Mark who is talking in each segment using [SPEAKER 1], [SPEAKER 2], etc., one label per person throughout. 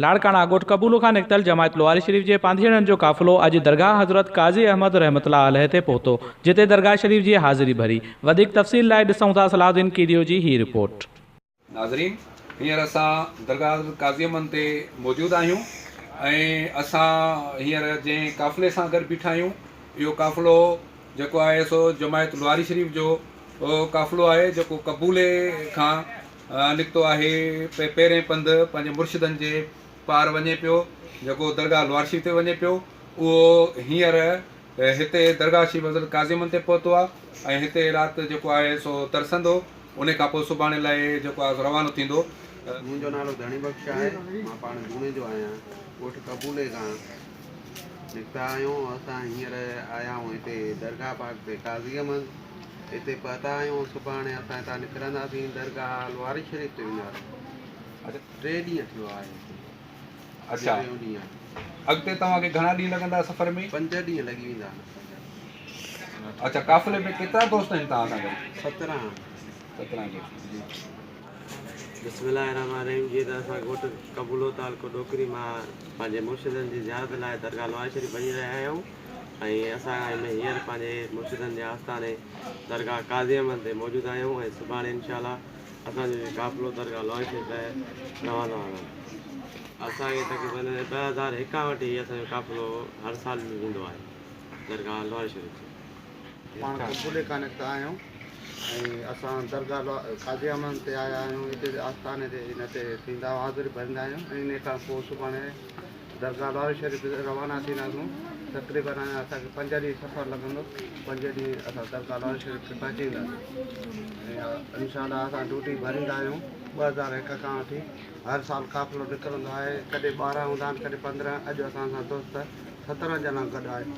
[SPEAKER 1] لاڙڪاڻا، ڳوٺ قبولو کان نڪتل جماعت لواري شريف جي پانڌيئڙن جو قافلو اڄ درگاهه حضرت قاضي احمد رحمة الله عليه تي پهتو، جتي درگاهه شريف جي حاضري ڀري. وڌيڪ تفصيل لاء ڏسون ٿا صلاح الدين ڪيريو جي هي رپورٽ.
[SPEAKER 2] ناظرين هينئر اسان درگاهه حضرت قاضي احمد تي موجود آهيون ۽ اسان هينئر جنهن قافلي سان گڏ بيٺا آهيون اهو قافلو جيڪو آهي سو جماعت لواري شريف جو قافلو آهي جيڪو قبولي کان نڪتو آهي پيرين پنڌ پنهنجي مرشدن جي پار وڃي پيو جيڪو درگاهه لوار شريف تي وڃي پيو اهو هينئر هتي درگاهه شريف حضرت قاضي احمد تي پهتو آهي ۽ هتي رات جيڪو آهي سو ترسندو ان کان پوء سڀاڻي لاء جيڪو آهي سو روانو ٿيندو.
[SPEAKER 3] منهنجو نالو ڌڻي بخش آهي مان پاڻ جوڻيجو آهيان ڳوٺ قبولي کان نڪتا آهيون اسان هينئر آيا آهيون هتي درگاهه پاڪ تي قاضي احمد هتي پهتا آهيون، سڀاڻي اسان هتان نڪرنداسين درگاهه لواري شريف تي وينداسين. ٽي ڏينهن ٿيو آهي هتي.
[SPEAKER 2] اڇا
[SPEAKER 3] ٽيون ڏينهن آهي.
[SPEAKER 2] اڳتي توهان کي گهڻا ڏينهن لڳندا سفر ۾؟
[SPEAKER 3] پنج ڏينهن لڳي ويندا.
[SPEAKER 2] اڇا قافلي ۾ ڪيترا دوست آهن توهان سان گڏ؟
[SPEAKER 3] 17.
[SPEAKER 2] 17 دوست.
[SPEAKER 3] جي. بسم الله الرحمٰن الرحيم جيئن ته اسان ڳوٺ قبولو تعلقو ڏوڪري مان پنهنجي مرشدن جي زيارت لاء درگاهه لواري شريف وڃي رهيا آهيون. ۽ اسان هن هينئر پنهنجي مرشدن جي آستاني درگاهه قاضي احمد تي موجود آهيون ۽ سڀاڻي انشاء الله اسان جو هي قافلو درگاهه لوهي شريف لاء روانو آهي. اسان کي تقريبن 2001 کان وٺي هي اسان جو قافلو هر سال ويندو آهي درگاهه لوهي شريف تي.
[SPEAKER 4] پاڻ قبولي کان نڪتا آهيون ۽ اسان درگاهه قاضي احمد تي آيا آهيون هتي آستاني تي هن تي ٿيندا حاضري ڀريندا آهيون ۽ انهي کان پوء سڀاڻي درگاهه لواري شريف روانا ٿينداسون تقريبن اسان کي پنج ڏينهن سفر لڳندو پنج ڏينهن اسان درگاهه لواري شريف تي پهچي وينداسين ۽ انشاء الله اسان ڊيوٽي ڀريندا آهيون 2001 کان وٺي هر سال قافلو نڪرندو آهي ڪڏهن 12 هوندا آهن ڪڏهن 15 اڄ اسان سان دوست 17 ڄڻا گڏ آهن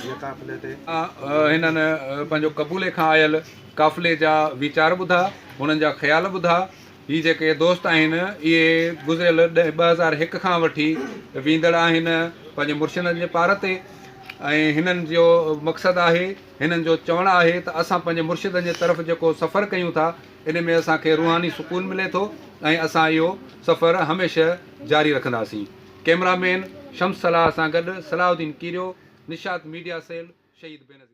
[SPEAKER 4] هن قافلي تي.
[SPEAKER 2] هنن پنهنجو قبولي کان آيل قافلي جا ويچار ٻڌا هنن جا خيال ٻڌا هي جيڪي دوست آهن اهي گذريل 2001 کان وٺي ويندڙ آهن پنهنجي مرشدن جي پار تي ۽ هنن جو مقصد آهي هنن جو چوڻ آهي ته اسان پنهنجي مرشدن جي طرف جيڪو سفر ڪيون ٿا ان ۾ اسان کي روحاني سڪون ملي ٿو ۽ اسان اهو سفر هميشه جاري رکنداسين ڪئميرا مين شمس صلاح سان گڏ صلاح الدين ڪيريو نشاط ميڊيا سيل شهيد بينظير.